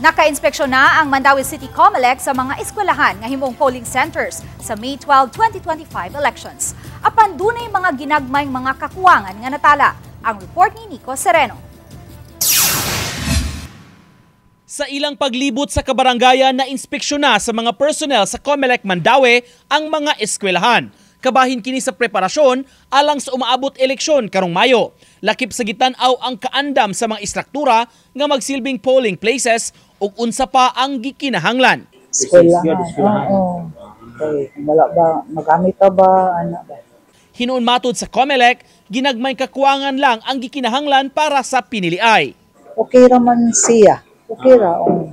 Naka-inspeksyon na ang Mandaue City COMELEC sa mga eskwelahan nga himong polling centers sa May 12, 2025 elections. Apan dunay mga ginagmayng mga kakuwangan nga natala. Ang report ni Nico Sereno. Sa ilang paglibot sa kabarangayan, na inspeksyon na sa mga personnel sa COMELEC Mandaue ang mga eskwelahan. Kabahin kini sa preparasyon alang sa umaabot eleksyon karong Mayo. Lakip sa gitan-aw ang kaandam sa mga istruktura nga magsilbing polling places ug unsa pa ang gikinahanglan. Eskwelahan. Oo. Okay. Wala ba, magamit pa ba, ano ba? Hinuon matod sa COMELEC, ginagmay kakuwangan lang ang gikinahanglan para sa piniliay. Okay ra man siya. Okay ra. Oh.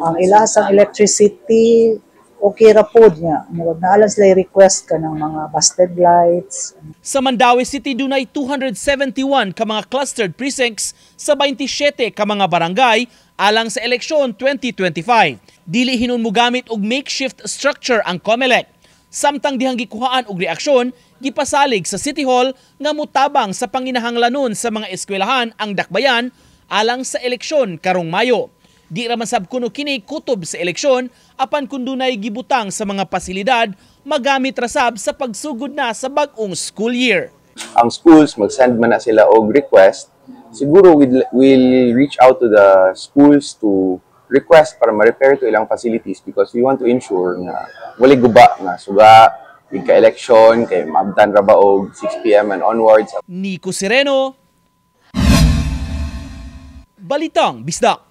Ang ilasang electricity, okay ra pod niya. Murag naa lang sila request ka ng mga busted lights. Sa Mandaue City, dunay 271 ka mga clustered precincts sa 27 ka mga barangay alang sa eleksyon 2025. Dili hinuon mogamit og makeshift structure ang COMELEC. Samtang dihang gikuhaan og reaksyon, gipasalig sa City Hall nga mutabang sa panginahanglanon sa mga eskwelahan ang dakbayan alang sa eleksyon karong Mayo. Di ra man sab kuno kini kutob sa eleksyon, apan kun dunay gibutang sa mga pasilidad, magamit ra sab sa pagsugod na sa bag-ong school year. Ang schools, mag-send man na sila og request, siguro we'll reach out to the schools to request para ma-repair to ilang facilities because we want to ensure nga walay guba nga suga ka election kay maabtan ra ba og 6 p.m. and onwards. Nico Sereno, Balitang Bisdak.